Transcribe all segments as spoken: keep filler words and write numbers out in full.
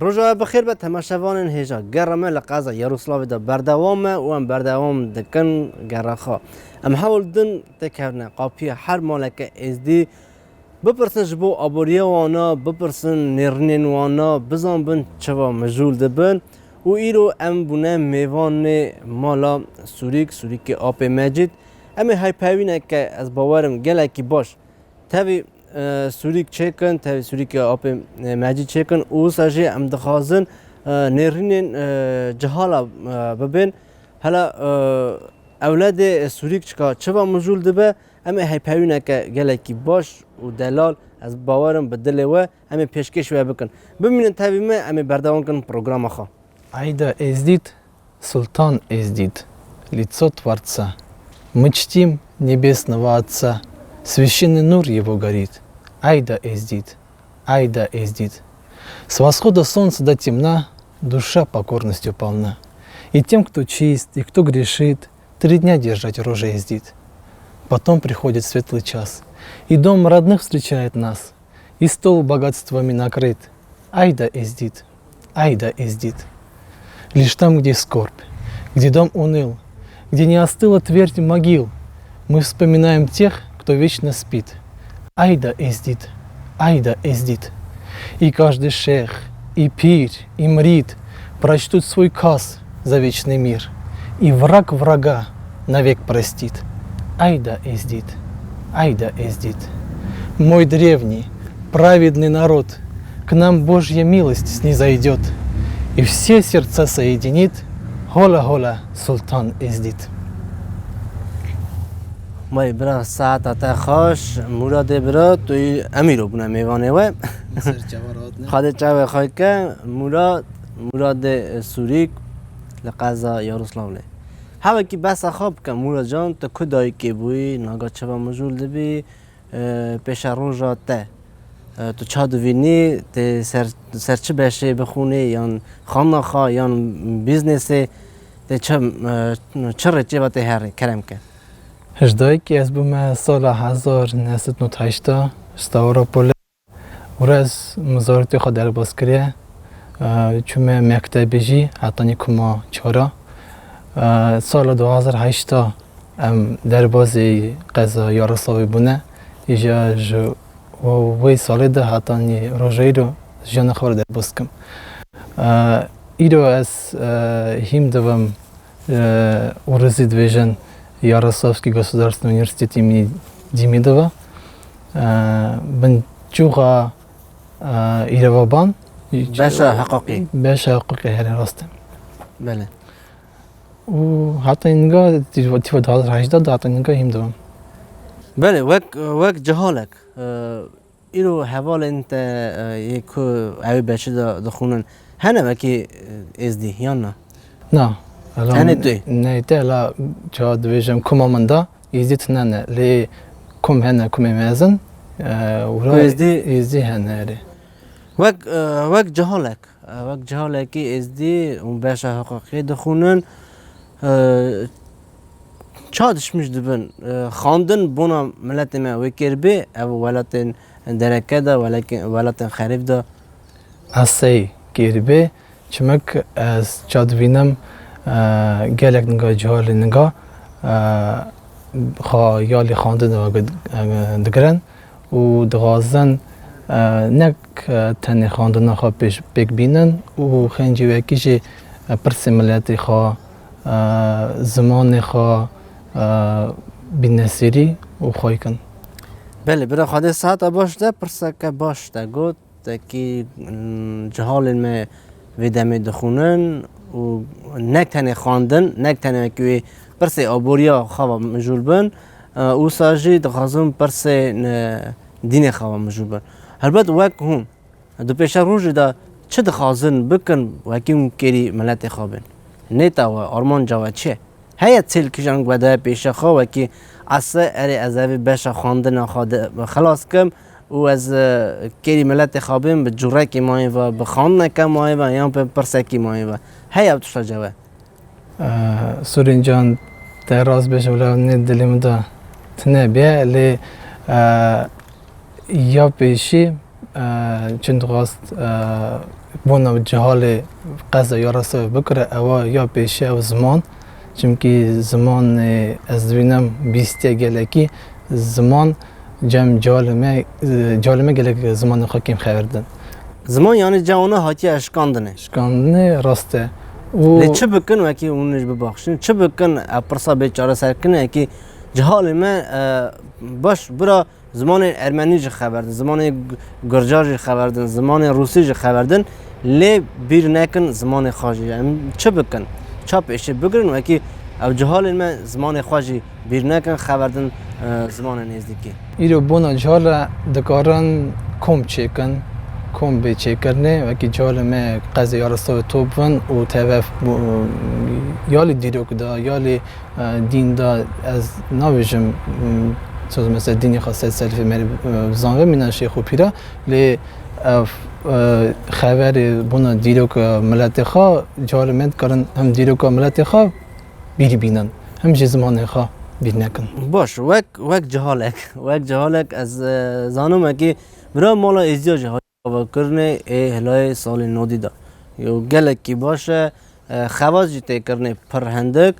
Roja we bi xêr be, temaşevanên hêja. Gera me li qeza Yaroslavê de berdewam e û em berdewam dikin gera xwe. Em hewl din têkevine qapiya her maleke êzdî, bipirsin ji bo aboriya wana, bipirsin nêrînên wana, bizanbin çiva mijûl dibin. Û îro em bûne mêvanê mala Sûrîk, Sûrîkê Apê Mecîd. Em ê hevpeyvîneke, ez bawerim, gelekî baş tevî, e, Sûrîk çêkin, tevî Sûrîkê Apê, e, Mecîd çêkin û wisa jî em dixwazin, e, nêrînên, e, cihala, e, bibên. Hela, e, ewledê Sûrîk çika çiva mijûl dibe, em ê hevpeyvîneke gelekî baş û delal, ez bawerim, bi dilê we, em ê pêşkêş we bikin. Bimînin tevî me, em ê berdewam kin programa xwe. Айда, Эздид, султан Эздид, лицо Творца. Мы чтим небесного Отца, священный нур его горит. Айда, Эздид, айда, Эздид. С восхода солнца до темна душа покорностью полна. И тем, кто чист, и кто грешит, три дня держать рожа Эздид. Потом приходит светлый час, и дом родных встречает нас, и стол богатствами накрыт. Айда, Эздид, айда, Эздид. Лишь там, где скорбь, где дом уныл, где не остыла твердь могил, мы вспоминаем тех, кто вечно спит. Айда, Эздид, айда, Эздид. И каждый шейх, и пир, и мрид прочтут свой кас за вечный мир, и враг врага навек простит. Айда, Эздид, айда, Эздид. Мой древний, праведный народ, к нам Божья милость снизойдёт, и все сердца соединит Hola, hola, Sultan Ezdît. May bira, saeta te xweş. Muradê bira, tu yî, em îro bûne mêvanê we. Ser çava rahat ne? Xwedê çavê xwe ke, Murad, Muradê Sûrîk li qeza Yaroslavlê. Hevekî behsa xwe bike, Murad can, tu ku dayikê bûyî, naga çiva mijûl dibî, e, pêşeroja te, e, tu ça divînî, tê ser, ser çi beşê bixûnî, yan xanna xwe, yan bîznesê, tê çi, e, çi rêçê ve tê herî, kerem ke. Ji dayikê ez bûme sala hezar neh sed nod heşta, ji Stavropolê. Û ez mizaritê xwe derbas kiriye. E, çûme mektebê jî, hetanî kuma çara. E, sala du hazar heşta em derbazê qeza Yaroslavê bûne. Îja ji wê salê de hetanî roja îro jiyana xwe re derbas kim. E, îro ez, e, hîm dibim, e, û rizî dibêjin Yaroslavskî Gosûdarstvenî Unîversîtetî îmînî Dîmî de ve. E, bin çûxa, e, îrevaban. Beşa hiqûqî. Beşa hiqûqî, herê rast e. Belê. Û heta niga tîva, tîva du hazar hejdeh de heta niga hîm dibim. Belê, wek, wek cihalek, e, Îro hevalên te, e, yê ku ew ê beşî de dixwînin, hene wekî, e, êzdî, yan na? Na. Hela tenê tu yî? Ne, te hela ça dibêjim, kuma min de êzdî tune ne. Lê kum hene, kumê mezin, e, wira êzdî, êzdî hene erê. Wek, e, wek cihalek, e, wek cihalekî êzdî û beşa hiqûqî dixwînin, e, Ça tişmîş dibin? E, xwendin bona miletê me wê kêr bê, ev welatên dereke de, welekê-, welatên xerîb de. Ez sey kêr bê, çimik ez ça dibînim, e, gelek niga cihalê niga, e, xwe ya lê xwendin ve gid-, e, digirin. û dixwazin, e, nek, e, tenê xwendina xwe pêş, pêk bînin û xêncî wekî jî, e, pirsê miletê xwe, e, zimanê xwe, e, bîne sêrî û xwey kin. Belê, bira Xwedê siheta baş de, pirseke baş te got. Tekî, mm, cihalên me vê demê dixwînin û nek tenê xwendin, nek tenê wekî wê pirsê aboriya xwe ve mijûl bin, e, wisa jî dixwazin pirsê, e, dînê xwe ve mijûl bin. Helbet wek hûn, di pêşerojê de çi dixwazin bikin, wekî hûn kêrî miletê xwe bên? Nêta we, armanca we çi ye? Heye çêlkîjan ku we daye pêşiya xwe wekî ese, erê ez evê beşa xwendina xwe de xilas kim û ez, e, kêrî miletê xwe bêm bi curekî mayê ve, bi xwendineke mayê ve yan bi pirsekî mayê ve. Heye ev tişta cewe? E, Sûrîn can, te rast bêje, wila nê dilê min de tune bûye, lê, e, ya pêşî E, çi dixwast, e, bona cihalê qeza yarasa bikire, ewa ya pêşe ew ziman. Çimkî zimanê ez dibînim bîstiye gelekî, ziman cem cihalê me, e, cihalê me gelek zimanê xwe kêm xeber din. Ziman, yanî, cem wana hatiye eşkandinê. Eşkandinê rast e. Û lê çi bikin wekî hûn ji bibaxşin? Çi bikin ev pirsa bê çareserkirinê, wekî cihalê me, e, baş bira zimanê ermenî jî xeber din, zimanê gu-, gurca jî xeber din, zimanê rûsî jî xeber din, lê bîr nekin zimanê xwe jî. Em çi bikin? Ça pêşê bigirin, wekî ev cihalên me zimanê xwe jî bîr nekin, xeber din, e, zimanê nêzdîkî. Îro bona cihala dikarin kom çêkin, kom bê çêkirinê, wekî cihalê me qezê yarasa top bin û tevef bu, ya li dîrok de, ya li e, dîn de ez nabêjim, m, soz mesela dînê xwe sed selfê me, e, zanve mîna şêx û pîra, lê ev, e, xeberê bona dîroka miletê xwe, cihalê me dikarin hem dîroka miletê xwe bîr bînin, hem jî zimanê xwe bîr nekin. Baş, wek, wek cihalek, wek cihalek ez, e, zanim wekî bira mala êziya jî avakirinê ê hilayê salê nodî de. Yo gelekî baş e, e, xebat jî tê kirinê pir hindik.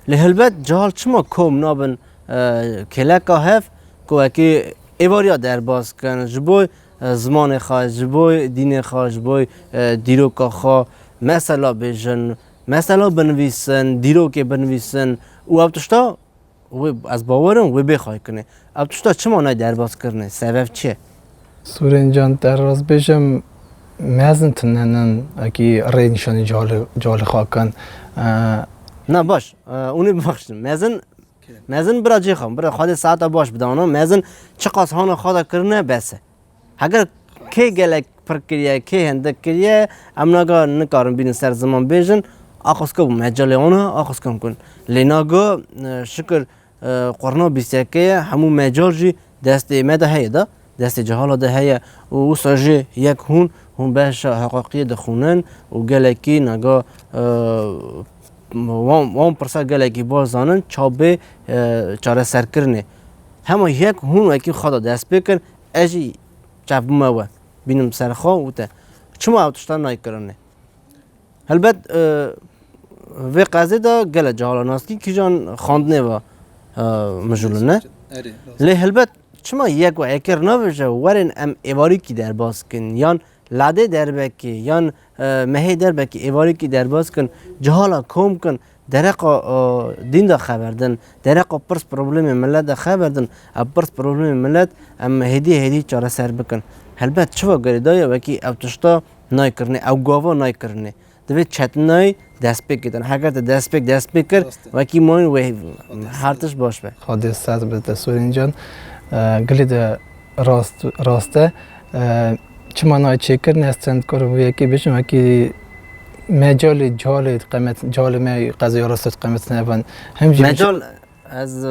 Lê helbet cihal çima kom nabin, e, kêleka hev ku wekî êvariya derbas kin ji bo, e, zimanê xwe, ji bo dînê xwe, ji bo, e, dîroka xwe, mesela bêjin, mesela binivîsin, dîrokê binivîsin û ev tişta Wê, ez bawer im wê bê xwaykirinê. Ev tişta çima nayê derbas kirinê? Sebeb çi ye? Sûrên can, te rast bêjim, mezin tune nin, wekî rê nîşanî cihalê, cihalê xwe kin. E, Na baş, e, hûn ê bibexşin. Mezin, mezin bira cê xwe, bira Xwedê saeta baş bide wana. Mezin çiqas hana xwe de kirine, bes e. Heger kê gelek pir kiriye, kê hindik kiriye, em naga nikarin bînin ser ziman bêjin, axuska bû mecalê wana, axuska hûn kin. Lê naga, e, şikir, e, qurna bîst yekê ye, hemû mecal jî destê me de heye de, destê cihala de heye û wisa jî yek hûn, hûn beşa heqaqiyê dixwînin û gelekî naga, e, wan, wan pirsa gelekî baş zanin, ça bê, e, çareserkirinê. Hema yek hûn wekî xwe de dest pê kin, ez jî çavbûme we, bînim ser xwe û te. Çima ew tişta nayê kirinê? Helbet, e, vê qezê de gelek cihala nas kî kîjan xwendinê ve, e, mijûl in, ne? Erê, rast. Lê helbet çima yek we ekir nabêje, werin em êvarîkî derbas kin, yan ladê derbekê, yan, e, mehê derbekê êvarîkî derbas kin, cihala kom kin, dereqa, e, dîn de xeber din, dereqa pirs problemê milet de xeber din, ev pirs problemê milet em hêdî hêdî çareser bikin. Helbet çiva girêdayî ye, wekî ev tişta nayê kirinê, ew gava nayê kirinê. Divê çetinayî destpêkê din. Heger te destpêk destpêk kir, Rast e. Wekî mayîn wê Xwedê her tişt baş be. Xwedê ser be te Sûrên can. E, gilî de rast, rast e. E, çima nayê çêkirin, ez çend kar bi yekê bêjim, wekî mecalê cihalê qemet, cihalê me qezê yarasa qemet nebin. Hem jî Mecal, ez, e,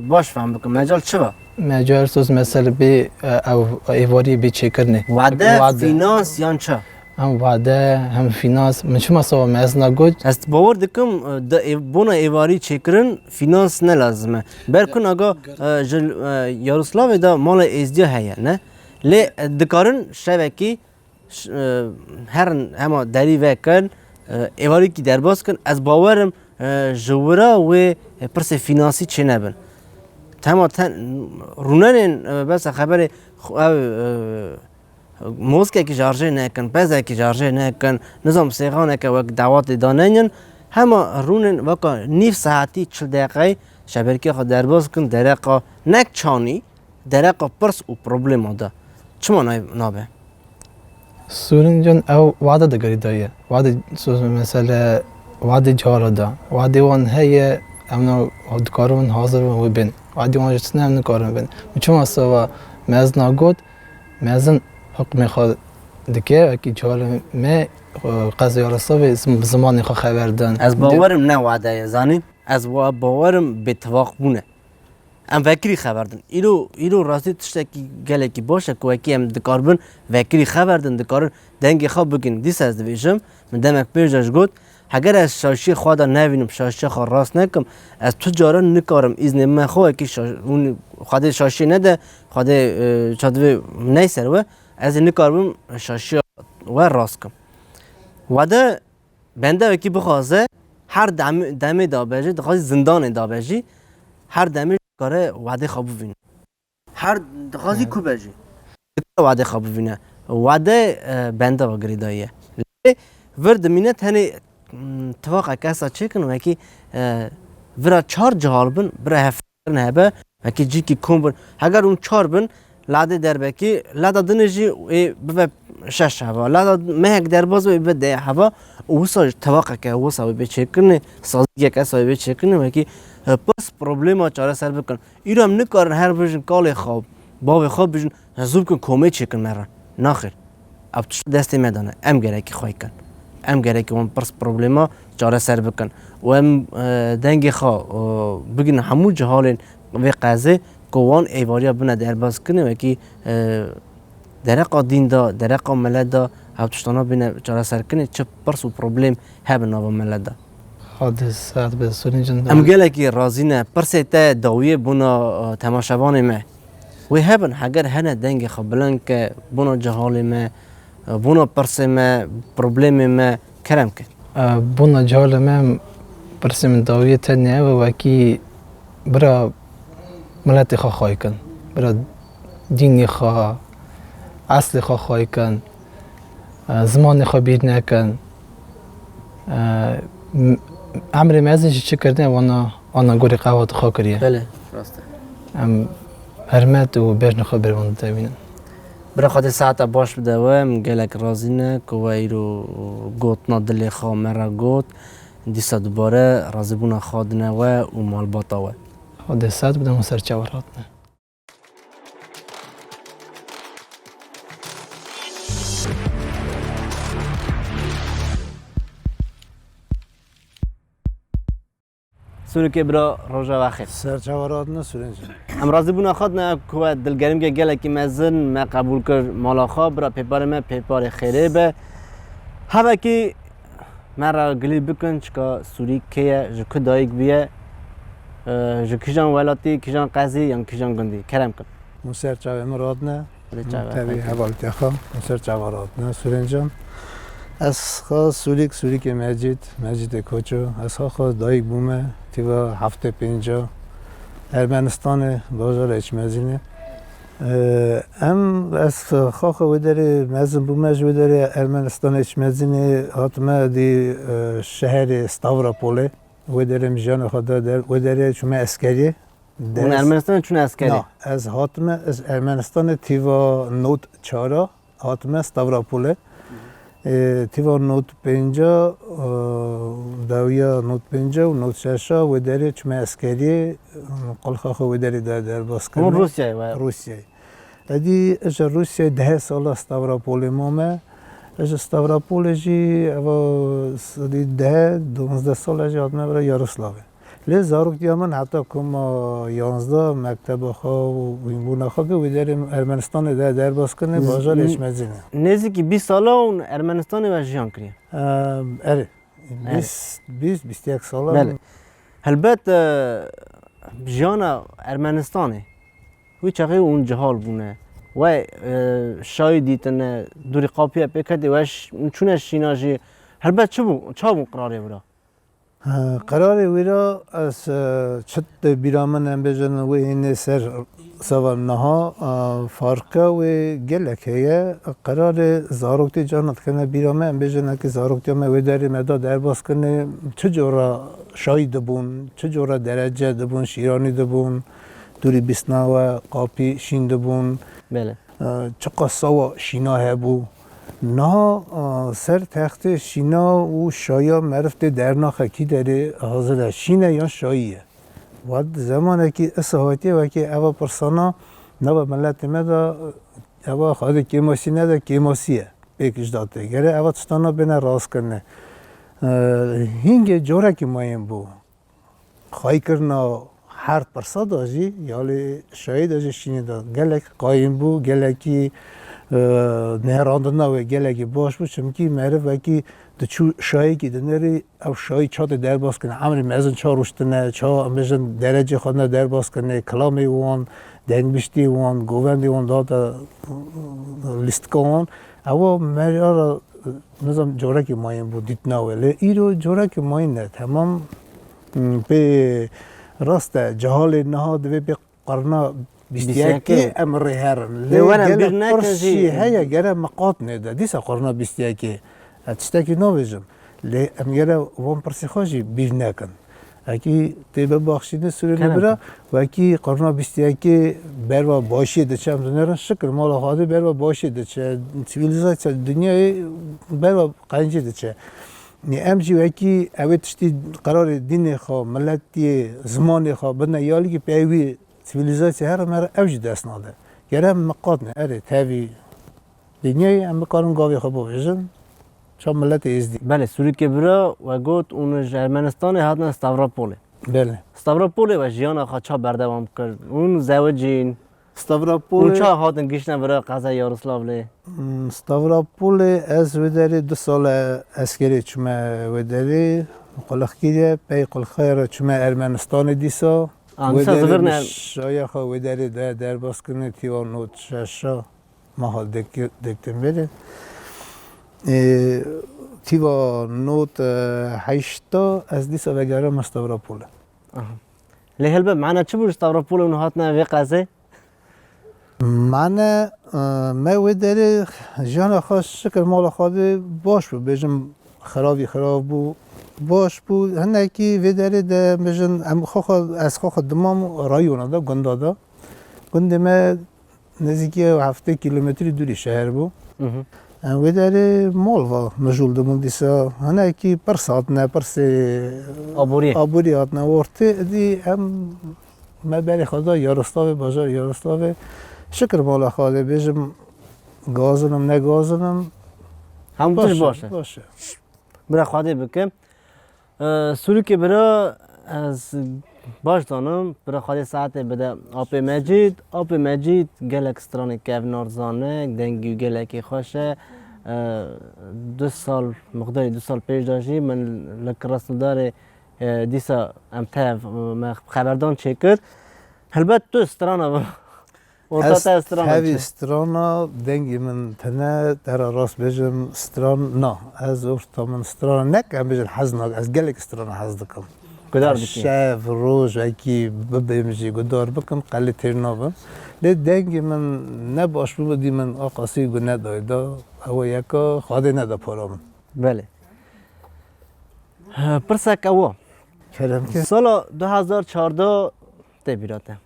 baş fehm bikim. Mecal çi va? Mecal soz mesele bê, e, ev êvarî bê çêkirinê. Wade, Wade. Finans yan çi? Hem wade, hem finans. Min çima sava mezina got? Ez bawer dikim, e, da ê-, bona êvarî çêkirin finans ne lazim e. Ber ku naga, e, ji, e, Yaroslavê de mala êzdiya heye, ne? Lê, e, dikarin şevekî ş-, e, herin hema derî vekin, e, êvarîkî derbas kin. Ez bawer im, e, ji wira wê, e, pirsê finansî çênebin. Tema ten rûnenên, e, besa xeberê xu-, ew, e, moskekî jarjê nekin, pezekî jarjê nekin, nizam sêxaneke wek dawatê danenyin, hema rûnin weka nîv saetî çil deqeyî şeberkê xwe derbas kin, dereqa nek çanî, dereqa pirs û problema de. Çima nay-, nabe? Sûrên can ew wade de girêdayî ye. Wade soz mesele, wade cihara de. Wade wan heye, em na dikarin hazir bin wê bên. Wade wan ji tine em nikarin bin. Min çima sava mezina got, mezin hukmê xwe dike, wekî cihalê me, e, qezê Yaroslavê zim-, bi zimanê xwe xeber din. Ez bawerim ne wade ye, zanî? Ez wa-, bawerim bêtifaq bûne. Em vekirî xeber din. Îro, îro rastî tiştekî gelekî baş e ku wekî em dikaribin vekirî xeber din, dikarin dengê xwe bigin. Dîsa ez dibêjim, min demek pêş de ji got, heger ez şaşiyê xwe de nevînim, şaşiya xwe rast nekim, ez tu caran nikarim îznê me xwe wekî şa-, hûn Xwedê şaşiyê nede, Xwedê, e, çadivê neyser we, Ez ê nikaribim şaşiya we rast kim. Wade bende wekî bixwaze her dem-, demê dabe jî, dixwazî zindanê dabe jî, her demê kare wadê xwe bivîne. Her dixwazî ku be jî. Dikare wadê xwe bivîne. Wade, e, bende ve girêdayî ye. Lê vir dimîne tenê, m, tifaqeke esa çêkin, wekî, e, vira çar cihal bin, bira heft kirin hebe, wekî cîkî kom bin. Heger hûn çar bin, ladê derbekî, lada dinê jî ê bibe şeş heva. Lada mehek derbaz be, bibe deh heva. Û wisa tifaqeke wisa wê bê çêkirinê, sazîgeke esa wê bê çêkirinê, wekî, e, pirs problema çareser bikin. Îro em nikarin her bijin kalê xwe, bavê xwe bijin, zû bikin komê çêkin me re. Naxêr. Ev tişt destê me de ne. Em gerekî xwe kin. Em gerekî wan pirs problema çareser bikin. Û em, e, dengê xwe, e, bigin hemû cihalên vê qezê ku wan êvariya bine derbas kirin, wekî, e, dereqa dîn de, dereqa milet de, ev tiştana bine çareser kirin, çi pirs û problem hebe nava milet de. Xwedê saet be, Sûrîn Can. Em gelekî razî ne. Pirsê te dawiyê bona, e, temaşevanê me. Wê hebin, heger hene dengê xwe bilind ke, bona cihalê me, e, bona pirsê me, problemê me, kerem ke. E, bona cihalê me, pirsê min dawiyê tenê ev e, wekî bira miletê xwe xway kin. Bira dînê xwe, eslê xwe xway kin. E, zimanê xwe bîr nekin. E, m-, emrê mezin jî çi kirdine, wana, ana gorî qehwat xwe kiriye. Belê, rast e. Em hermet û bejna xwe ber wan dide bînin. Bira Xwedê saeta baş bide we, em gelek razî ne ku we îro gotina dilê xwe me re got. Dîsa dubare razîbûna xwe dine we û malbata we. Xwedê saet bide, hûn ser çawa hatine. Sûrikê bira, roja we xêr. Ser çawa radine, Sûrîn Can? Em razîbûna xwe dine ku we dilgerimge gelekî mezin me qebûl kir mala xwe, bira pêparê me pêparê xêrê be. Hevekî me re gilî bikin, çika Sûrî kê ye, ji ku dayik bûye, e, ji kîjan welatî, kîjan qezî yan kîjan gundî? Kerem kin. Hûn ser çavê min radine. Lê çavê Tevî xwe. Hevaltiya xwe, hûn ser çava radine, Sûrîn Can. Ez xwe Sûrîk, Sûrîkê Mecîd, Mecîdê Koço. Ez xwe xwe dayik bûme, tîva heftê pênca. Ermenistanê, bajarê Eçmezînê. Ee, em, ez xwe xwe wê derê mezin bûme, ji wê derê Ermenistanê Eçmezînê hatime dî, e, şeherê Stavropolê. Wê derê min jiyana xwe da der, wê derê çûme eskeriyê. Hûn Ermenistanê çûne eskerê? Na, ez hatime, ez Ermenistanê tîva not çara hatime Stavropolê. Ê, tîva not pênca, e, dawiya not pênca û not şeşa wê derê çûme eskeriyê, qulxa xwe wê derê de derbas kirine. Hûn Rûsyayê we? Rûsyayê. Edî ez ji Rûsyayê deh sala Stavropolê mame. Ez ji Stavropolê jî eva sedî deh, duwazdeh sala jî hatime vira Yaroslavê. Lê zaroktiya min heta koma yanzdeh mekteba xwe û hînbûna xwe kir wê derê Ermenistanê de derbas kirine, bajarê Eçmezînê. Nêzîkî bîst sala hûn Ermenistanê ve jiyan kiriye? Em, erê. Erê. Bîst, bîst, bîst û yek sala. Belê. Helbet, e, jiyana Ermenistanê wî çaxê hûn cihal bûne. We, e, şayî dîtine, dûrî qapiye pê ketê, we ş-, çûne şîna jî. Helbet çi bû, ça bû qirarê wira? Ha, qirarê wî re ez, e, çi tê bîra min, em bêjin, wê hînê ser sava niha, e, farka wê gelek heye. Qirarê zaroktî carna dikene bîra me, em bêjin, heke zaroktiya me wê derê me da derbas kirine, çi cora şayî dibûn, çi cora derece dibûn, şîranî dibûn, dûrî bîstina we, qapî şîn dibûn. Belê. E, çiqas sawa şîna hebû. Niha, e, ser textê şîna û şaya meriv tê dernaxe, kî derê hazir e, şîn e yan şayî ye? Wad zemanekî isa hatiye wekî eva pirsana nava miletê me de, eva xwedê kêmasî nede, kêmasî ye. Pêk ji da tê. Gere eva tiştana bêne rast kirine. E, hingê corekî mayîn bû. Xweyîkirina her pirsa de jî, ya lê şayî de jî şînê de gelek qayîm bû, gelekî, e, nêrandina wê gelekî baş bû, çimkî meriv wekî diçû şayekî dinêrî, ew şayî ça tê derbas kirine, emrê mezin ça rûştine, ça, em bêjin, derecê xwe ne derbas kirine, kilamê wan, dengbiştê wan, govendê wan date lîstika wan. Ewa me ya re, nizam, carekê mayîn bû dîtina wê. Lê îro carekê mayîn ne. Temam, m, pê rast e, cehalê niha divê pê qarna bîst yekê em rê herin. Lê were gelek bîr neke pirs jî jî heye, gere miqat nêde. Dîsa qarna bîst yekê, e, tiştekî nabêjim. Lê em gere van pirsê xwe jî bîr nekin. Wekî tê bibaxşîne Sûriyê bira, wekî qarna bîst yekê berva başiyê diçe, em dinêrin şikir mala Xwedê berva başiyê diçe. Sivîlîzasya dinyayê berva qencî diçe. Nê em jî wekî ew ê tiştî qerarê dînê xwe, miletiyê, zimanê xwe bidine yalîkî pey wî sivîlîzasya here me re ew jî dest nade. Gere em miqat ne, erê, tevî dinyayê em bikarin gavê xwe bivêjin, ça miletê êzdî. Belê, Sûrîkê bira we got, hûn ji Ermenistanê hatine Stavropolê. Belê. Stavropolê we jiyana xwe ça berdewam kir? Hûn zewicîn? Û Stavropolê ça hatin giştine vira qezay Yaroslavlê? Hmm, Stavropolê ez wê derê du sal e eskerê çûme wê derê. Quliqkî de, pey quliqê re çûme Ermenistanê dîsa. A, wê dîsa derê zivirne. Şaya xwe wê derê de derbas kirine tîva not şeşa. Maha dek-, dektim bêrê. Ê, tîva not, e, heyşta ez dîsa vegerime Stavropolê. Aha. Lê helbet, mane çi bû ji Stavropolê hûn hatine vê qezê? Mane, e, me wê derê jiyana xwe şikir mala Xwedê baş bû, bêjim xirabî xirab bû, baş bû. Hinekî vê derê de bêjin em xwe xwe, ez xwe xwe dimam rayona de, gunda de. Gundê me nêzîkî heftê kîlometrî dûrî şeher bû. Mhm. Em wê derê mal va mijûl dibûn dîsa. Hinekî pirs hatine, pirsê aborî, aborî hatine ortê. Îdî em me berê xwe da Yaroslavê, bajarê Yaroslavê. Şikir mala Xwedê bêjim, gazinim, negazinim. Hemû tişt baş e. Baş e. Bira Xwedê bike. E, Sûrîkê bira, ez baş zanim, bira Xwedê saetê bide Apê Mecîd. Apê Mecîd gelek stranê kevnar zane, dengî wî gelekî xweş e. E, du sal, miqdarî du sal pêş de jî min li Krasnodarê, e, dîsa em tev, e, me xeberdan çêkir. Helbet tu strana bi. Orta te strana tevî çi? Strana dengê min tine, te re rast bêjim, stran na. Ez orta min strana, nek em bêjin hez nak, ez gelek strana hez dikim. Guhdar dikî? Şev, roj, wekî bibêm jî guhdar bikim, qelî têr nabim. Lê dengê min ne baş bû, dî min a qasî guh nedayê da, ew yeka Xwedê neda para min. Belê. Pirsek ew e. Kerem ke. Sala du hezar çardeh tê bîra te?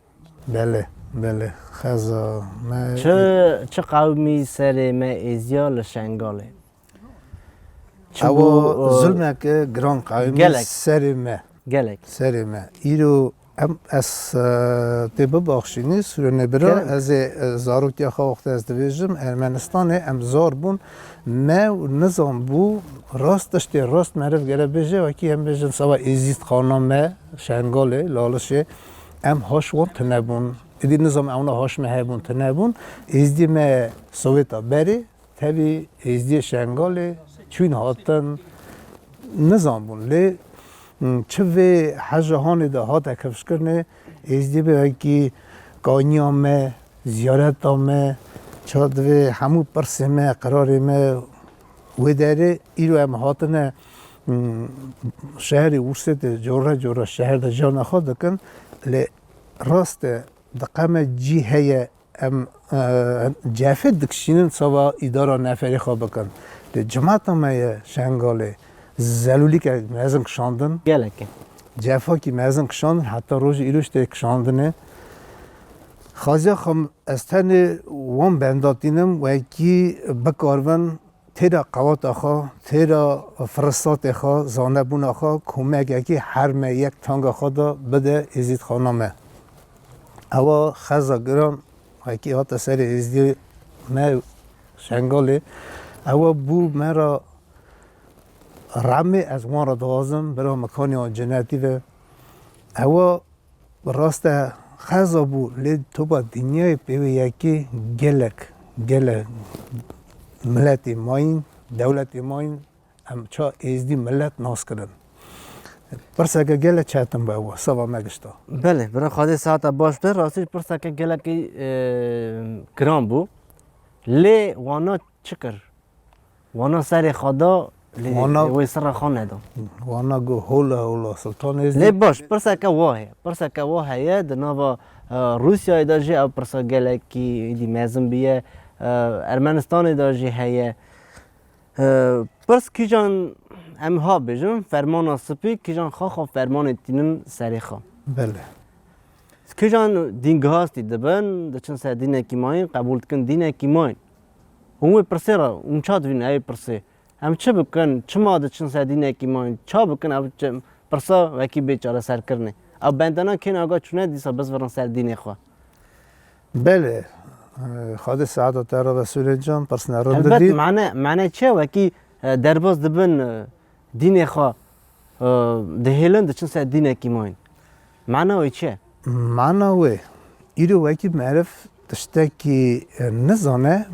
Belê, belê. Xeza me. Çi, çi qewimî serê me êziya li Şengalê? Çi ewa bû, e, zulmeke giran qewimî gelek. Serê me. Gelek. Serê me. Îro em, ez, e, tê bibaxşînî, Sûriyê bira, kerem, ez ê, e, zarokiya xwe wextê ez dibêjim, Ermenistanê em zor bûn. Me nizam bû, rast tiştê rast meriv gere bêje, wekî em bêjin seba Êzîd xana me, Şengalê, Lalişê, em haş wan tune bûn. Êdî nizam ewna haş me hebûn, tune bûn. Êzdî me Sowêta berê, tevî Êzdiyê Şengalê çûn hatin, nizam bûn. Lê, m, çi vê heja hanê de hate kifşkirinê, Êzdiyê bi wekî kaniya me, ziyareta me, ça divê hemû pirsê me, qirarê me wê derê îro em hatine, m, şeherê Wûrsêtê, cora cora şeher de jiyana xwe dikin. Lê rast e, diqe me cî heye, em, e, cefê dikişînin seba îdara neferê xwe bikin. Lê cimata me ye Şengalê zelûlîkek mezin kişandin. Gelek e. Cefakî mezin kişandin, heta rojê îro jî tê kişandinê. Xaziya xwe ez tenê wan benda tînim, wekî bikaribin têra qewata xwe, têra firsatê xwe, zanebûna xwe, komekekî her me yek tanga xwe de bide Êzîdxana me. Ewa xeza giran, wekî hate serê Êzdiyê me Şengalê. Ewa bû me re remê, ez wan re dixwazim, bira me kanî wan cenetî ve. Ewa Bi rast e xeza bû, lê topa dinyayê pê wê yekê gelek, gelek miletê mayîn, dewletê mayîn, em ça êzdî milet nas kirin. Pirseke gelek çetin bû ew, seba me gişta. Belê, bira Xwedê saeta baş bide. Rastî jî pirseke gelekî, e, giran bû. Lê wana çi kir? Wana serê xwe da, lê Wana wê sira xwe neda. Wana got, "Hola, hola, Sultan Êzdî." Lê baş, pirseke wa heye. Pirseke wa heye, di nava, e, Rûsyayê de jî ew pirsa gelekî êdî mezin bûye, e, Ermenistanê de jî heye. E, pirs kîjan em ha bêjin, fermana spî, kîjan xaxa fermanê tînin serê xwe. Belê. Kîjan dîngehastî dibin, diçin ser dînekî mayîn, qebûl dikin dînekî mayîn. Hûn wê pirsê re, hûn ça dibînin ew pirsê? Em çi bikin? Çima diçin ser dînekî mayîn? Ça bikin ev çi, pirsa wekî bê çareserkirinê? Ew bendana kên aga çûne dîsa bizvirin ser dînê xwe? Belê, e, Xwedê saeta te re ve Sûrê can, pirsine rind Helbet didî. mane, mane çi ye wekî, e, derbas dibin, e, dînê xwe, e, dihêlin diçin ser dînekî mayîn? Mana wê çi ye? Mana wê, îro wekî meriv tiştekî, e, nizane,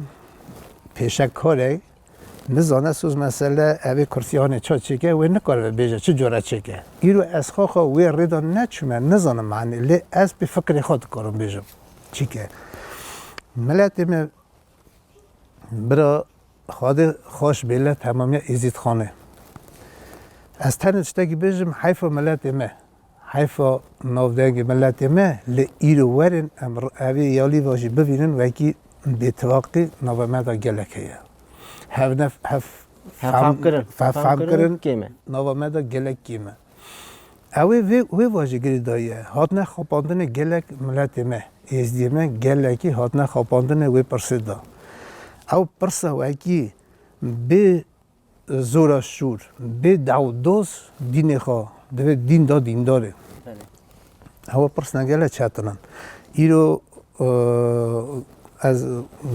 pêşekarek, nizane soz mesele evê kursiyanê ça çêke, wê nikaribe bêje çi cure çêke. Îro ez xwe xwe wê rê de neçûme, nizanim manî, lê ez pê fikrê xwe dikarim bêjim çîke. Miletê me bira Xwedê xweş bêle temamiya Êzîdxanê. Ez tenê tiştekî bêjim, heyfa miletê me. Heyfa navdengê miletê me, lê îro werin em r-, evê yalîva jî bivînin wekî bêtifaqî nava me de gelek heye. Hevnef-, hev-, Hevfemkirin. Hevfemkirin Hevfemkirin kêm e. nava me de gelek kêm e. Ew ê vê, wê vajê girêdayî ye. Hatine xapandinê gelek miletê me, êzdiyê me gelekî hatine xapandinê wê pirsê de. Ew pirsa wekî bê zora şûr, bê dewdoz dînê xwe, divê dîn da dîndarê. Belê. Ewa pirsna gele çetin in. Îro, e, ez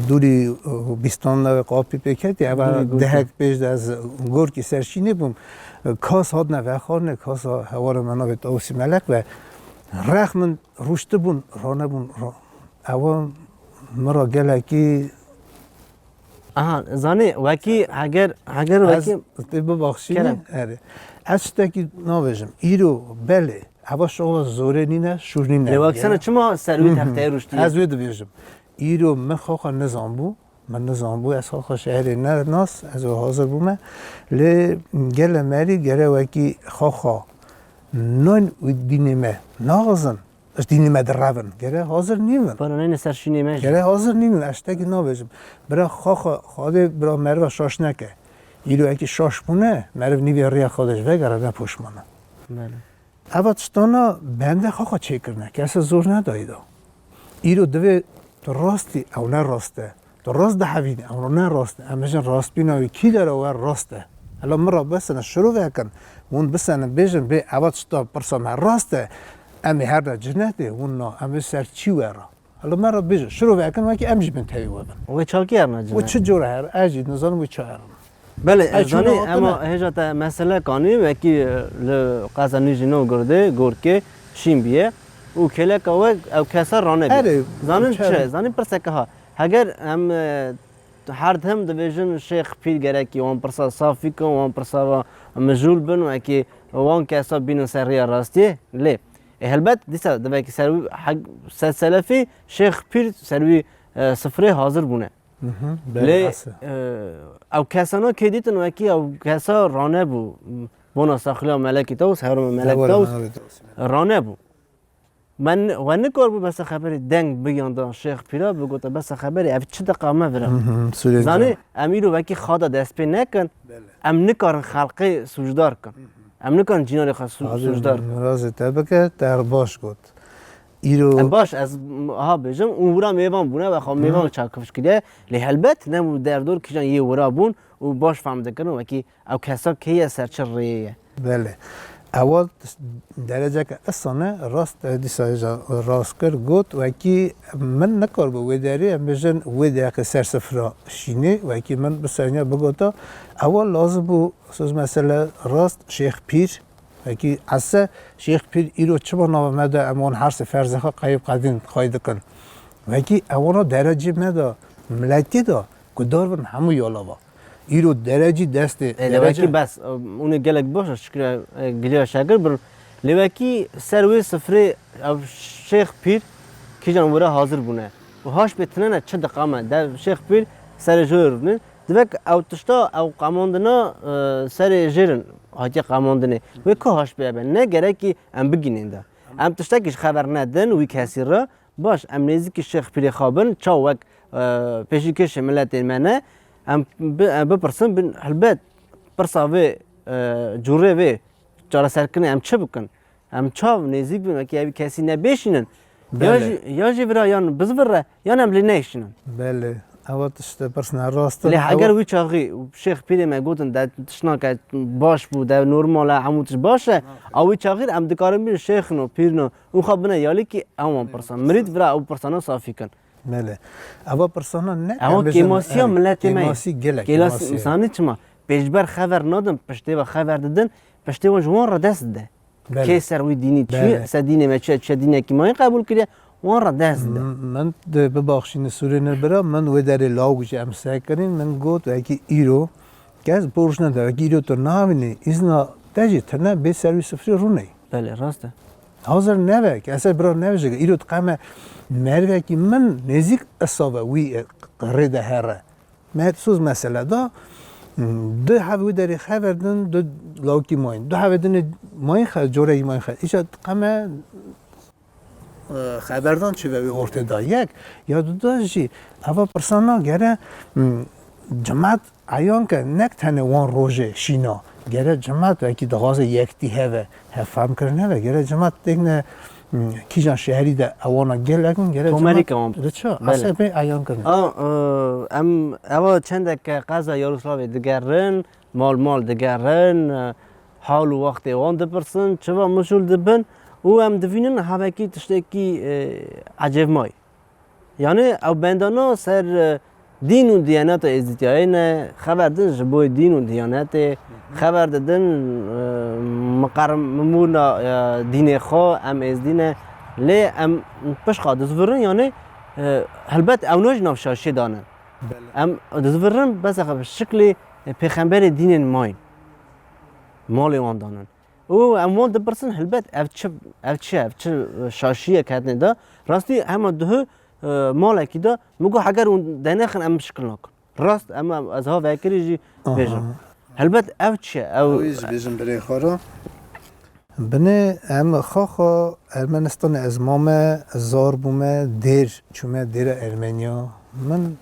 dûrî, e, bîstan navê qapî pê ketî, eva Dûrî gurkî. dehek pêş de ez gorkî ser şînê bûm. Kas hatine vexwarine, kasa hewara me navê Tawusî Melek ve rex min rûştibûn, ranebûn, ra-, ewa min ra gelekî Aha, zanî, wekî heger, heger Ez wekî tê bibaxşînî, Kerem. erê. Ez tiştekî nabêjim. Îro, belê, eva şoxla zorê nîne, şûr nîne. Lê wek sene çima ser wî Hı hı. hefteyê rûştî ye? Ez wê dibêjim. Îro min xaxa nizanbû, min nizanbû, ez xaxa şehrê nenas, ez wê hazir bûme. Lê gele merî gere wekî xaxa nan û dînê me naxizin. Ji dînê me direvin. Gere hazir nîvin. Para neyne ser şînê me jî. Gere hazir nîvin. Ez tiştekî nabêjim. Bira xwe xwe, Xwedê bira meriva şaş neke. Îro wekî şaş bûne, meriv nîvê riya Xwedê ji vegere ne poşmana. Belê. Eva tiştana bende xwe xwe çêkirine. Kese zor nedayî da. Îro divê tu rastî, ew ne rast e. Tu rast dihevînî, ew ne rast e. Em bêjin rastbîna wî kî dera we rast e. Hela min re besene, şirovekin, hûn bisenin, bêjin, bê eva tişta pirsa me rast e, em ê herne cinetê, hûn na, em ê ser çî we re. Hela me re bêjin, şirovekin, wekî em jî bin tevî we bin. Wê çakî herna cine? Wê çi cor her, ez jî nizanim wê çi herin. Belê, Ay, ez zanî, çûna hatine. Ema hêja te mesele kanî, wekî, e, li qeza nîjî no gurdê, gorkê, şîn biye. Û kêleka we ew kesa ranebî. Erê, Zanin çi? çi? Zanin pirseke ha. Heger em, e, her dem dibêjin Şêx Pîr gerekî wan pirsa safî kin, wan pirsa va mijûl bin, wekî wan kesa bînin ser riya rastiyê. Lê, e, helbet dîsa divekî ser wî heg-, ser selefî Şêx Pîr ser wî, e, sifrê hazir bûne. Mhm, belê, Lê, hase. e, ew kesana kê dîtin wekî ew kesa ranebû. Bona saxliya Melekî Tawus, Hewrema Melek Hewrema Tawus Melek Tawus. ranebû. Me n-, we nikaribû besa xeberê deng bigihanda Şêx Pîra, bigota besa xeberê, ev çi diqa me vira. Mhm, Sûrê Zanî, can. em îro wekî xada dest pê nekin, Belê. em nikarin xelqê sûcdar kin. Mhm. Em nikarin cînarê xwe sû-, Hadi, sûcdar kin. Razê te bike, te baş got. Îro Em baş, ez m-, ha bêjim, û wira mêvan bûne, we xwe mêvan Mhm. çakifiş kiriye. Lê helbet, ne bû derdor kijan yê wira bûn û baş fehm dikirin, wekî ew kesa kê ye, ser çi rêyê ye. Belê. Ewa dereceke esane rast, e, dîsa hêja rast kir, got, wekî min nikaribû wê derê, em bêjin wê deqê ser sifra şînê, wekî min bi serniya bigota, ewa lazim bû, soz mesele rast Şêx Pîr, wekî ese Şêx Pîr îro çima nava me de em wan her sê ferzê xwe qeyb qedîn xwey dikin. Wekî ewana derecê me de, miletê de, guhdar bin hemû yalava. Îro derecî destê. E, lê wekî bes, e, hûn ê gelek baş e, şikir e, e, giliya şagir bin. Lê wekî ser wê sifrê ev şêx pîr kîjan were hazir bûne. Û haş pê tinene çi diqame. Dev şêx pîr serê jê rûnin. Divek ew tişta, ew qamandina, e, serê jêrin hatiye qamandinê. Wê ku haş pê be? Ne gerekî em bigînin de. Em tiştekî ji xeber nedin wî kesî re. Baş, em nêzîkî şêx pîrê xwe bin, çaw wek, e, pêşîkêşê miletên me ne, em bi-, em bipirsin, bin, helbet pirsa vê, e, cûrê vê çareserkirinê em çi bikin? Em çav nêzîk bin, wekî evî kesî nebêşînin. Ya Belê. jî, ya jî vira yan bizvire, yan em lê neyşînin. Belê. Ewa tişt pirsine rast e. Lê Ewa heger wî çaxî şêx pîrê me gotin, de tiştnake baş bû, de normal e, hemû tişt baş e. A wî çaxî em dikarin bin şêxno, pîrno, û xwe bine yalîkî ewan pirsan. Mirîd vira ew pirsana safî kin. Belê. Ewa pirsana ne Ewa em bêjin, kêmasiya e, miletê me ye. Kêmasî gelek, Kêlas kêmasî. Însanî çima? Pêşber xever nadin, piştê ve xever didin, piştê wan ji wan re dest dide. Belê. Kê ser wî dînî çi, Belê. ser dînê me çi, çi dînekî mayîn qebûl kiriye, wan re dest dide. M-, min di bibaxşîne sûrê ne bira, min wê derê lawik jî em sekirin, min got, wekî îro, kes borc nede, wekî îro tu navînî, îzna te jî tine bê ser wî sifrê rûnê. Belê, rast e. Hazir nebe, kese bira nebe jî, îro diqeme merivekî min nêzîk isa ve wî, e, rê de here. Me soz mesele da, du hev wî derê xever din, du lawikî mayîn. Du hevê dinê mayîn xe, corekî mayîn xe. Îşa diqeme, e, xeberdan çi ve wî ortê da. Yek, ya du da jî, eva pirsana gere, m, cimat eyan ke nek tenê wan rojê şîna. Gere cimat wekî dixwaze yektî heve, hevfemkirin heve. Gere cimat têkne, m, kîjan şehrî de ewana gelek in, gere Tomerî cimat ke wan. Riça, Belê. esebê eyan kirin. A, e, em, eva çendeke qeza Yaroslavê digerin, mal mal digerin, e, hal û wextê wan dipirsin, çiva mişûl dibin û em divînin hevekî tiştekî, e, ecêbmayî. Yanî ew bendana ser, e, dîn û diyaneta êzidiyayê ne, xeber din ji bo dîn û diyanetê, xeber didin, e, miqer-, mimûna, e, dînê xwe, em êzdî ne. Lê em pişqa dizvirin, yanî, e, helbet ew ne ji nav şaşiyê dane. Belê. Em dizvirin, bes exe bi şiklê, e, pêxemberê dînên mayîn. Malê wan danin. Û em wan dipirsin, helbet ev çi, ev çi, ev çi şaşiyek hatine da. Rastî hema duhu, e, malekî da, min got, heger hûn denexin, em şikil nakin. Rast, em, em, ez ha vekirî jî Aha. bêjim. Helbet ew çi ye? Ew Ew jî bêjim birê xwe re. Binê em xaxa Ermenistanê ez mame, zar bûme, dêr çûme, dêra Ermeniya. Min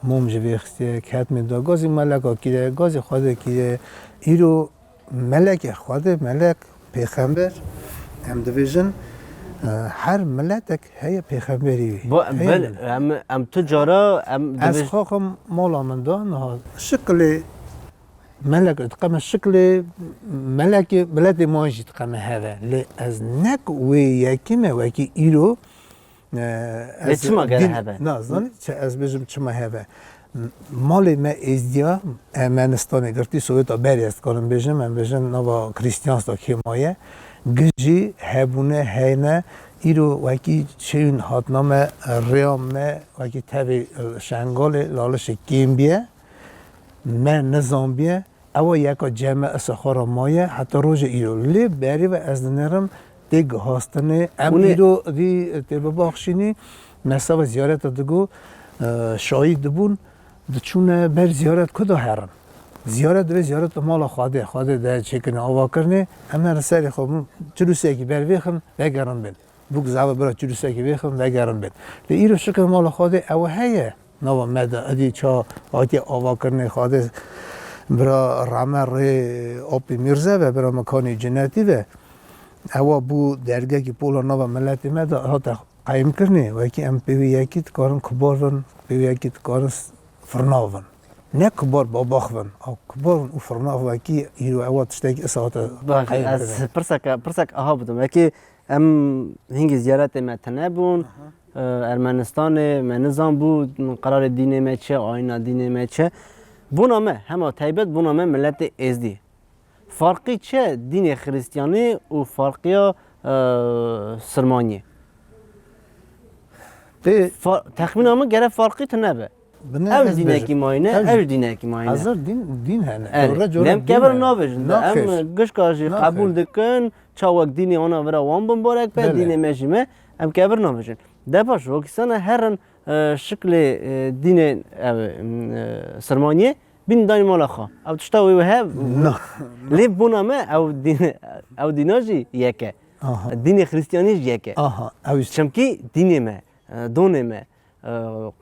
mom ji vê xistiye, ketmê da, gazî meleka kî ye, gazî Xwedê kî ye. Îro Melekê Xwedê, melek, pêxember, em dibêjin, e, her miletek heye pêxemberî wî. Bo-, Heye bel-, em, em tu cara, em Ez dibêj- xaxim mala min da niha. Şiklê melek diqeme, şiklê melekê miletê wan jî diqeme heve. Lê ez nek wê yekî me wekî îro, E, Lê ez çima gere din hebe? Nazan, çi ez bêjim çima hebe. M-, malê me êzdiya, Ermenistanê girtî, Soweta berê ez dikarim bêjim, em bêjin nava Krîstiyans da kêmaye. Gijî hebûne, heyne, îro wekî çêyûn hatna me, rêya me, wekî tevê, e, şengalê, lalişê kêm biye. Me nizanbiye, ewa yeka cem me isa xwe re maye heta rojê îro. Lê berî ve ez dinêrim tê guhastinê. Em Hûn ê îro dî tê bibaxşînî, me sava ziyareta digo, e, şahîd dibûn, diçûne ber ziyaret ku da herin. Ziyaret divê ziyaret mala Xwedê, Xwedê de çêkirinê, avakirinê, em herin serê xwe bûn, çil û sekî ber vêxin, vegerin bên. Bûk zava bira çil û sekî vêxin, vegerin bên. Lê îro şikir mala Xwedê ew heye. Nava me de, edî ça hatiye avakirinê Xwedê bira rame rê Apê Mîrze ve, bira Mekanê Cinetî ve. Ewa bû dergekî pola nava miletê me de hate qeyimkirinê. Wekî em pê wê yekî dikarin kubar bin, pê wê yekî dikarin s-, firnav bin. Ne kubar babax bin, a kubar bin û firnav wekî îro ewa tiştekî isa hate Baş, qeyimkirinê. ez pirseke, pirsek aha bidim. Wekî Em hingî ziyaretê me tune bûn. Aha. E, Ermenistanê me nizan bû, qerarê dînê me çi, ayîna dînê me çi. Bona me, hema taybet bona me miletê êzdî. Farqî çi dînê xiristiyanî û farqiya, e, sirmaniyê? Tê- Fa-, texmîna min gere farqî tune be. Binê Ev ez dînekî bêjim. mayîn e, Ev ev jî dînekî mayîn e. Hazir dîn, dîn hene. Erê, Cure, cure lem din kevir hene. nabêjin de. Naxêr. Em gişka jî Naxêr. qebûl dikin, çawek dînê wana vira wan bin barek be, Belê. dînê me jî me, em kevir nabêjin. De baş, wekî sana herin, e, şiklê, e, dînê ev, e, Sirmaniyê, bîn dayîn mala xwe. Ev tişta wê we he? Na. Lê bona me ew dîn, ew dîna jî yek e. Aha. Dînê Xristiyanî jî yek e. Aha, ew jî. Çimkî dînê me, e, donê me, e,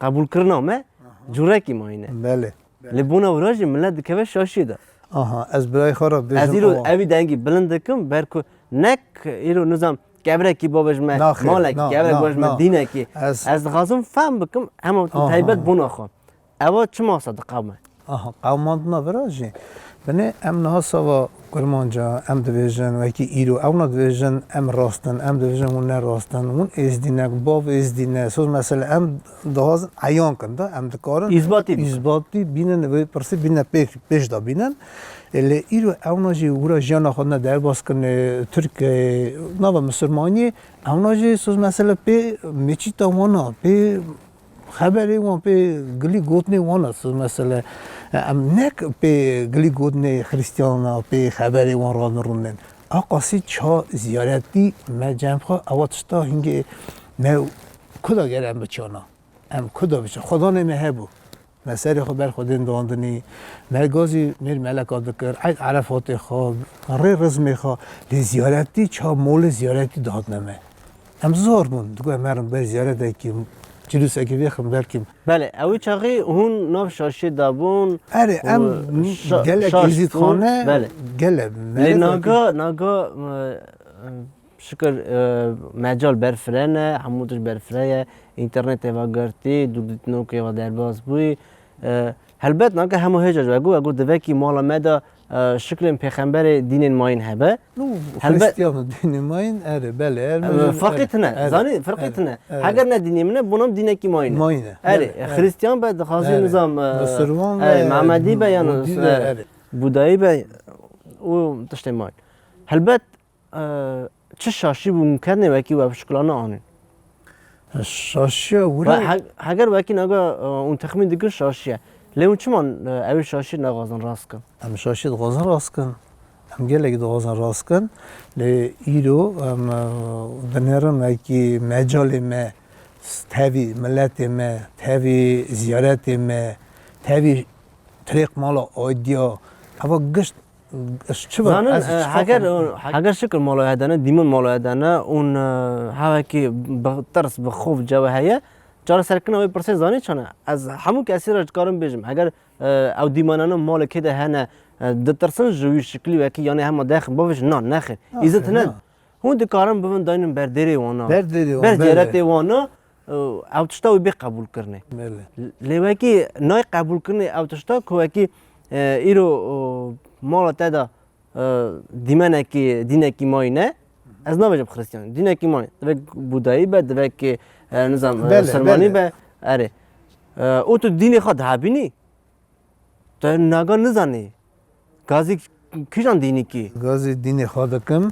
qebûlkirina me, Aha. curekî mayîn e. Belê. Lê bona wira jî millet dikeve şaşiyê de. Aha, ez birayê xwe re bêjim. Ez îro ewa. evî dengî bilind dikim, ber ku nek îro nizam kevrekî bavêjme, Naxêr, malekî, na, kevrek na, bavêjme, na. dînekî. Ez Ez dixwazim fehm bikim, hema Aha. taybet bona xwe. Ewa çima wisa diqewme? Aha, qewmandina vira jî. Binê em niha sava kurmanca em dibêjin, wekî îro ewna dibêjin, em rast in, em dibêjin hûn ne rast in, hûn êzdî ne, bav êzdî ne, soz mesele em dixwazin eyan kin da, em dikarin Îzbatî bikin. îzbatî bînin, vê pirsî bîne pêş, pêş de bînin. E, lê îro ewna jî wira jiyana xwe ne derbas kirinê, Tirkiyeyê, nava Misilmaniyê, ewna jî soz mesele pê mêçîta wana, pê xeberê wan, pê gilî gotinê wan e, soz mesele, e, em nek pê gilî gotinê Xristiyana, pê xeberê wan radin rûnin. A qasî ça ziyaretî me cem xwe, ewa tişta hingê me ku da gere em biçana. Em ku da biçin? Xwedanê me hebû. Me serê xwe ber Xwedên diandinî. Me gazî mêr meleka dikir. Eyd Erefatê xwe, rê rizmê xwe. Lê ziyaretî ça molê ziyaretî dihatine me. Em zor bûn. Digot em herin ber ziyaretekî, cilûsekî vêxin belkî. Belê, ew çaxî hûn nav şaşiyê de bûn Erê, û em şa-, gelek şaş bûn. Êzîdxane, Belê. gele Lê meret naga, naga, e, e, şikir, e, mecal berfireh e, hemû tişt berfireh ye, înternetê ve girtî, dûrdîtinokê ve derbas bûyî. E, helbet naga hemû hêja ji we got, we got divekî mala me de, e, şiklên pêxemberê dînên mayîn hebe. Nû Helbet. Xristiyan û dînê mayîn, erê, belê, erê, E, me, ferqê erê, tine, erê, zanî, ferqê erê, tine. erê. Heger ne dînê min e, bonam dînekî mayîn e. Mayîn e, Erê, belê, erê. Xristiyan be, dixwazî Erê. nizam, e, Misilman erê, be, Mamedî be, yan, Budî be, e, erê. Budayî be, û tiştê mayîn. Helbet, e, çi şaşî bû, hûn ketine wekî we şikilana anîn? Şaşiya wira Ve he-, heger wekî naga, e, hûn texmîn dikin şaşiye. Lê hûn çima, e, ew şaşî nexwazin rast kin? Em şaşî dixwazin rast kin. Em gelekî dixwazin rast kin. Lê îro em, e, dinêrin wekî mecalê me, tevî miletê me, tevî ziyaretê me, tevî tirêq mala Aydiya. Eva gişt Ji çi ve? Zanin, Ez e, ji çi heger, ve? heger şikir maloya hedene, dîmin maloya hedene, ûn, e, hevekî bi tirs, bi xof cewe heye, çareserkirina wê pirsê zanî çane? Ez hemû kesî re dikarim bêjim, heger, e, ew dîmanane malê kê de hene, e, ditirsin ji wî şiklî wekî, yanî hema dexin, bavêjin, na, nexêr. Nexêr, Îzin tine. na. Hûn dikarin bibin daynin ber dêrê wana. Ber dêrê wan, Ber belê. ziyaretê wana, e, ew tişta wî bê qebûlkirinê. Belê. Lê wekî nayê qebûlkirinê ew tişta ku wekî, e, îro, e, mala te de, e, dîmenekî, dînekî mayî ne. Ez nabêjim Xristiyan, dînekî mayî. Divek Budayî be, divek, e, nizam, e, Belê, Silmanî belê. be. Erê. E, û tu dînê xwe dihabînî? Tu naga nizanî. Gazî kîjan dînî kî? Gazî dînê xwe dikim.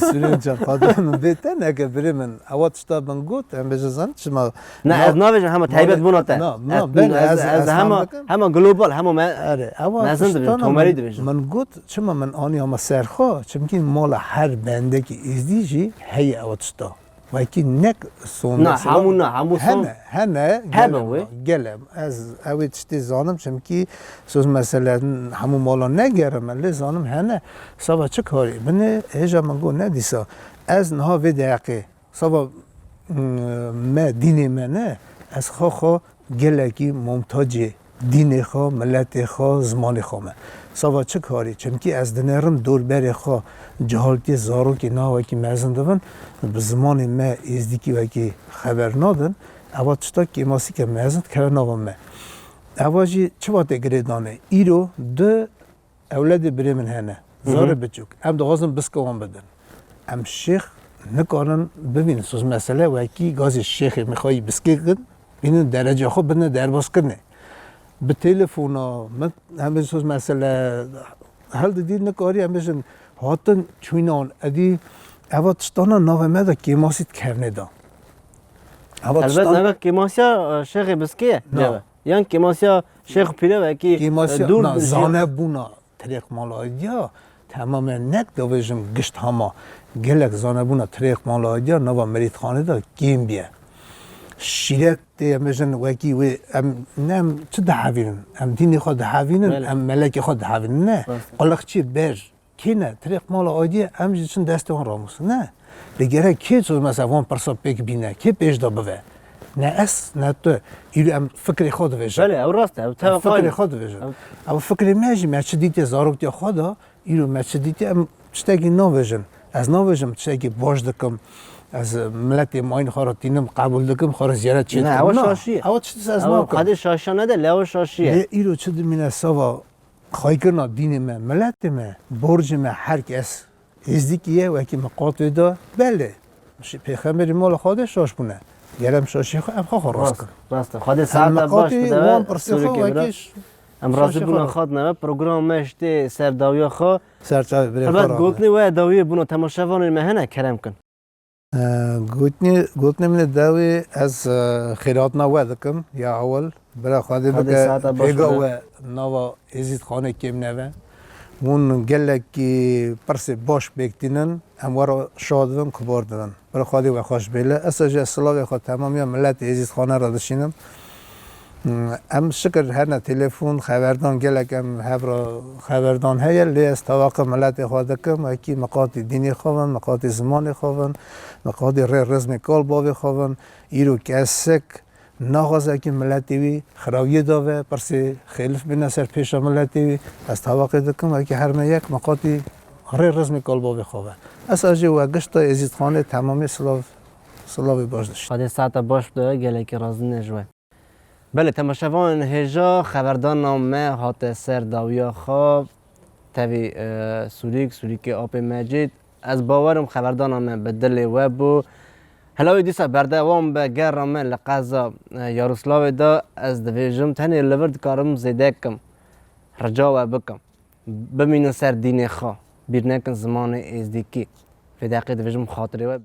Sirên çend qadê min bê te neke birê min. Ewa tişta min got, em bêjin zan çima. Na, Na, ez nabêjim hema malê-, taybet bûna te. na, na, Ez, belê, ez, ez, ez ez hema, fam dikim. hema global, hema me-, Erê, ewa mezin tişta dibêjim, na tomerî min, dibêjim. min got, çima min anî hema ser xwe, çimkî mala her bendekî êzdî jî heye ewa tişta. Wekî nek son Na, mesela hemû na, hemû son hene, hene, hebe gelem, wê. gelem. Ez ew ê tiştê zanim, çimkî soz mesele hemû mala negerim, lê zanim hene. Sava çi karî? Binê hêja min got ne dîsa. Ez niha vê deqê, sava, mm, me, dînê me ne, ez xwe xwe gelekî momtacê dînê xwe, miletê xwe, zimanê xwe me. Sava çi karî? Çimkî ez dinêrim dorberê xwe, cehaltiyê zarokê niha wekî mezin dibin, bi zimanê me êzdîkî wekî xeber nadin, eva tişta kêmasîke mezin dikeve nava me. Eva jî çiva tê girêdanê? Îro du ewledê birê min hene, Hı hı. zarê biçûk. Em dixwazin biske wan bidin. Em şêx nikarin bibînin soz mesele wekî gazê şêxê min xwe yî biskê kin, bînin derece xwe bidine derbaskirinê. Bi telefona, min hemê soz mesele hildidî nikarî em bêjin hatin çûynan edî eva tiştana navê me de kêmasî dikevnê de. Eva Helbet tiştan- nava kêmasiya, e, şêxê biskê ye. Na. Ceve. Yan kêmasiya Şêx û Pîre wekî, Kêmasiya, e, dûr na, ji- zanebûna tirêk mala Aydiya, temamê nek dibêjim gişt hema. Gelek zanebûna tirêk mala Aydiya nava merîdxanê de kêm bîye. Şîrek tê em bêjin wekî wê, em, ne em çi dihevînin? Em dînê xwe dihevînin, Belê. Em melekê xwe dihevînin. Ne, Rast e. Qiliqçî ber. Kê ne? Tirêk mala Aydiyê, em jî çin destê wan ramûsin. Ne. Lê gerek kê çû mesela van pirsa pêk bîne? Kê pêş de bive? Ne ez, ne tu. Îro em fikrê xwe dibêjin. Belê, ew rast e, ew Em tev fikrê aynî. Xwe dibêjin. Ew Ew fikrê me jî me çi dîtiye zarokiya xwe de, îro me çi dîtiye em tiştekî nabêjin. Ez nabêjim tiştekî baş dikim. Ez miletê mayîn xwe re tînim, qebûl dikim, xwe re ziyaret çê Ne, dikim. ew Na, şaşî ye. Ew tişt ez Ew nakim. Xwedê şaşiya nede, lê ew şaşî ye. Lê îro çi dimîne sava xwekirina dînê me, miletê me, borcê me her kes êzdîkî ye, wekî miqat wê de belê. Şi-, pêxemberî mala Xwedê şaş bûne. Gerem şaşî xwe, em xwe xwe rast Rast, kin. Rast e. Xwedê Em saeta baş miqatî bide wan we pirsê xwe Sûrikê wekî bira. Ş-, Em şaşî razî bûna xwe rast. Xwedine we. Program me ji tê ser dawiya xwe. Ser çavê birê Helbet xwe razî. Gotinê we dawiyê bûna temaşevanên me hene, kerem kin. E, gotinê, gotinê min ê dawî ez, e, xêrhatina we dikim, ya ewil. Bira Xwedê Xwedê bike saeta baş pêga bide. We nava Êzîdxanê kêm neve. Hûn gelekî pirsê baş pêk tînin, em we re şa dibin, kubar dibin. Bira Xwedê we xweş bêle. Ez jî silavê xwe temamiya miletê Êzîdxanê re dişînim. Hmm, em şikir hene telefon, xeberdan gelek em hev re xeberdan heye, lê ez tewaqe miletê xwe dikim, wekî miqatî dînê xwe bin, miqatî zimanê xwe bin, miqatî rê rizmê kal bavê xwe bin. Îro kesek naxwaze ki miletê wî xirawiyê de ve, pirsê xêlif bîne ser pêşa miletê wî. Ez tewaqe dikim, wekî her me yek miqatî rê rizmê kal bavê xwe be. Ez jî we gişta Êzîdxanê temamê silav, silavê baş dişt. Xwedê saeta baş bide, gelekî razî ne ji we. Belê, temaşevanên hêja, xeberdana me hate ser dawiya xwe, tevî, e, Sûrîk, Sûrîkê Apê Mecîd. Ez bawer im xeberdana me bi dilê we bû. Hela wê dîsa berdewam be, gera me li qeza, e, Yaroslavê de, ez dibêjim, tenê li vir dikarim zêde kim. Rica we bikim. Bimînin ser dînê xwe. Bîr nekin zimanê êzdîkî. Vê deqê dibêjim xatirê we.